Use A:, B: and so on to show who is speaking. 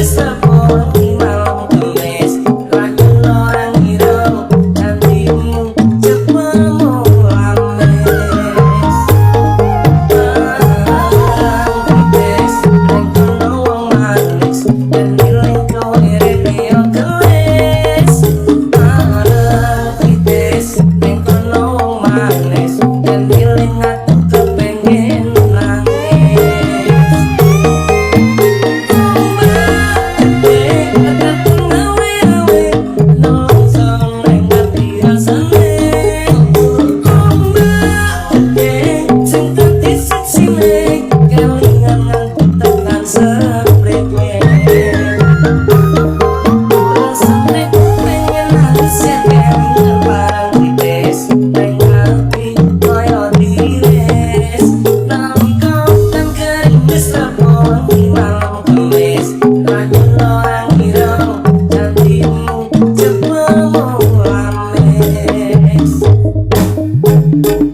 A: Gerimis Rebo wengi malam Kemis. Racun ora ngira janjimu cepemu lamis. Marang kritis ning kono wong manis yen eling kowe rene yo gelis. Marang kritis ning kono wong manis yen eling aku kepengin nangis. Ombak gede tekan awe-awe nelongso ning ati rasane. Ombak gede sing dadi saksine kelingan nganti tekan seprene. Rasane pengen nangis ya kelingan barang kritis ning ati kaya diiris. Nalika udan gerimis Rebo wengi malam